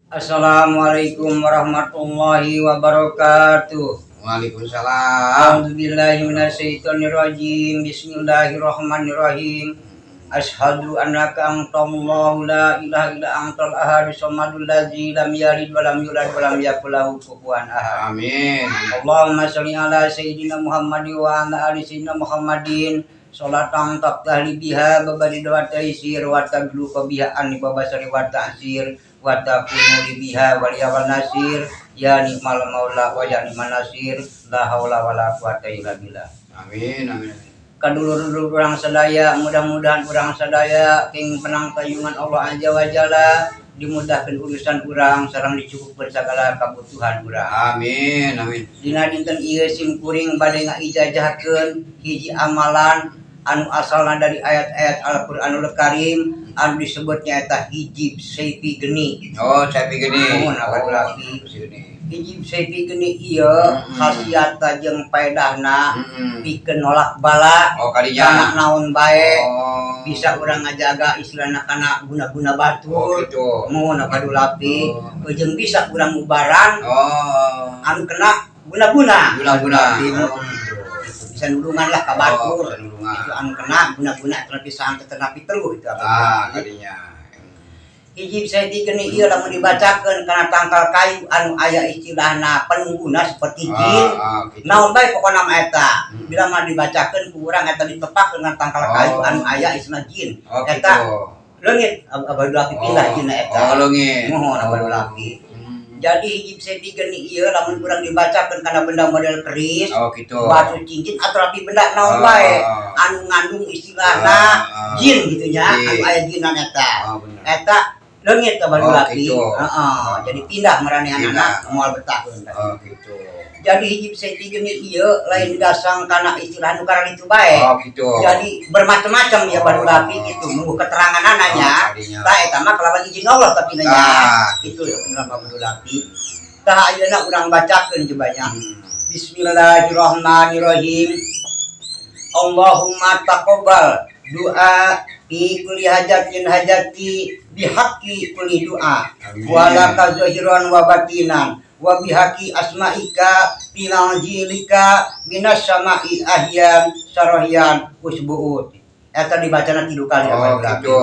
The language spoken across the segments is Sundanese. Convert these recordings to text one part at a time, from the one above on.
Assalamualaikum warahmatullahi wabarakatuh. Waalaikumsalam. A'udzubillahi minasyaitonirrajim. Bismillahirrahmanirrahim. Asyhadu annaka antallahu la ilaha illa antal ahadus samadul ladzi lam yalid wa lam yulad wa lam yakul lahu kufuwan ahad. Amin. Allahumma sholli ala sayyidina Muhammad wa ala ali sayyidina Muhammadin. Salatan taftah li biha babal wa taysir wa taglu biha an babasari wa ta'sir wa takunu li biha wal wal nasir ya ni'mal maula wa ya ni'mal nasir, la haula wala quwata illa billah. Amin. Amin. Kadulur-dulur urang sadaya, mudah-mudahan urang sadaya king menang payungan Allah Azza wa Jalla, dimudahkan urusan urang sareng dicukupkeun segala kebutuhan urang. Amin. Amin. Dina dinten ieu sim kuring bade ngaijazahakeun hiji amalan anu asalna dari ayat-ayat Al-Qur'anul Karim anu disebutnya eta hijib saifi geni. Oh, saya pikir gini. Mohon apa Oh, lagi. Gini. Hijib saifi geni ieu khasiatna jeung paedahna pikeun nolak bala Oh, kana kadinya. naon bae, bisa urang ngajaga istilahna kana guna-guna batur. Oh, gitu. Mohon apa dulapi. Oh. Jeung bisa urang mubaran anu kena guna-guna. Guna-guna. Oh, Oh, gitu. Bisa nulungan lah ka Oh, batur. bisa nulungan. Itu anu kena guna-guna tetapi saang tetapi teluh itu apa. Ah, kadinya. Hiji saifi geni ieu lamun dibacakeun kana tangkal kayu anu aya istilahna penungguna seperti jin. Ah, gitu. Naon bae pokona mah eta. Bila mah dibacakeun ku urang eta ditepak dengan tangkal kayu anu aya istilah jin. Oh, Eta gitu. leungit abadul pindah jinna eta. Oh, leungit. Mohon abadul api. Jadi hiji saifi geni ieu lamun urang dibacakeun kana benda model keris, Oh, gitu. Batu cincin atau api benda naon bae anu ngandung istilahna jin gitu nya, Jin. Anu aya jinan eta. Oh, bener. Eta leungit abadul Oh, api. gitu. Heeh, jadi pindah maranehanana moal betahkeun. Oh, gitu. Jadi hiji saifi geni ieu lain dasang kana istilah nu kararitu bae. Oh, gitu. Jadi bermacam-macam ya badul api gitu, nunggu keterangan ananya. Oh, kadinya. Tah, eta mah kelawan izin Allah tapi nanya. Ah. Itu ya bener badul api. Tah, ayeuna urang bacakeun coba nya. Bismillahirrahmanirrahim. Allahumma taqabbal doa fi kulli hajatin hajati bihaqqi kulli doa Amin. wa laka zahiran wa batinan wa bihaqi asma'ika fi manzilika minas sama'i ahyan sarahiyan usbu'ut. Eta dibacana tilu kali. Oh, Abah Dulapi. gitu.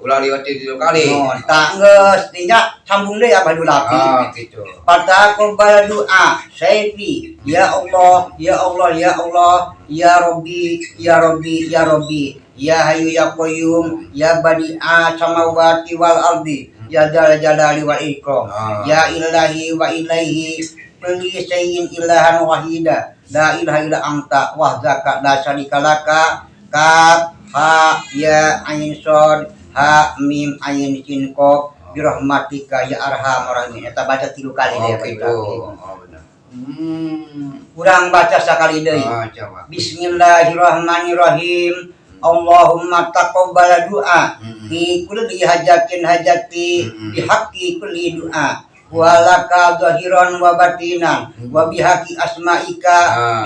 Ulah liwat tilu kali. Oh, tah geus tinggal sambung deui, Abah Dulapi. Ah, gitu. Fataqabbal doa Saifi, ya Allah, ya Allah, ya Allah, ya Rabbi, ya Rabbi, ya Rabbi, ya Hayyu ya Qayyum, ya Badi'a samawati wal ardi, ya Dzal Jalali wal Ikram, ya Ilahi wa ilaihi kulli syai'in ilahan wahida, la ilaha illa anta wahdaka la syarika laka, kaf ha ya ain shad ha mim ain sin qaf, birahmatika ya arhamar rahimin. Eta baca tilu kali Oh, deh. gitu. Oh, benar. Urang baca sakali deui. Ah, coba. Bismillahirrahmanirrahim. Allahumma taqabbal doa fi kulli hajatin hajati bihaqqi kulli doa walaka zahiran wa batinan wa bihaqi asma'ika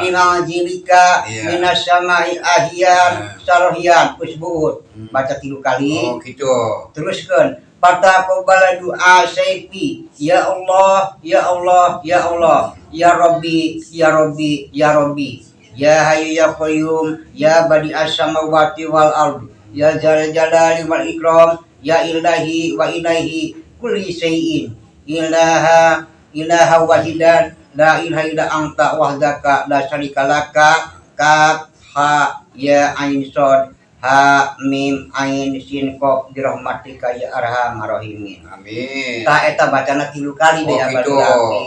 fi manzilika minas sama'i ahyan sarahiyan usbu'ut. Baca tilu kali. Oh, gitu. Teruskan, fataqabbal doa Saifi, ya Allah, ya Allah, ya Allah, ya Rabbi, ya Rabbi, ya Rabbi, ya Hayyu ya Qayyum, ya Badi as-samawati wal ardi, ya Dzal Jalali wal Ikram, ya Ilahi wa ilaihi kulli syai'in ilaha ilaha wahidan, la ilaha illa anta wahdaka la syarika laka, kaf ha ya ain shad ha mim ain sin qaf, birahmatika ya arhamar rahimin. Amin. Tah, eta bacana tilu kali deh Oh, abah gitu. Dulapi.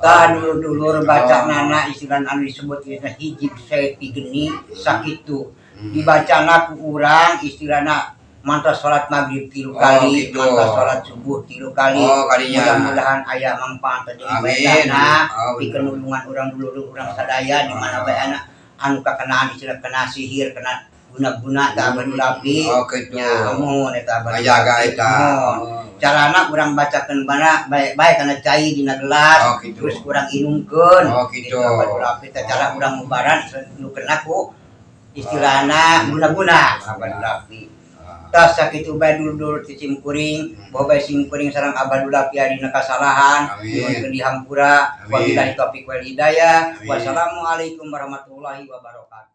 Tah, dulur-dulur baca nana istilah anu disebut istilah hijib saifi geni sakitu. Dibacana ku urang istilahna mantas salat maghrib tilu Oh, kali, gitu. mantas salat subuh tilu kali. Oh, kalinya. Mudah-mudahan aya manfaat jeung Amin. faedahna Oh, pikeun nulungan urang dulur urang sadaya di mana bae anu anu kakenaan istilah kena sihir, kena guna-guna tah, abah Dulapi. Oh, gitu. Nya, muhun eta abah Ngajaga Dulapi. Eta. Muhun. Oh. Carana urang bacakeun bana bae-bae kana cai dina gelas, Oh, gitu. terus urang inumkeun. Oh, gitu. Abah Dulapi teh cara urang mubaran nu kena ku istilahna guna-guna, abah Dulapi. Ah. Tah sakitu bae dulur-dulur ti sim kuring, boh bae sim kuring sareng Abah Dullah dina kasalahan, Amin. nyuhunkeun dihampura. Amin. Wabillahi taufiq wal hidayah. Amin. Wassalamualaikum warahmatullahi wabarakatuh.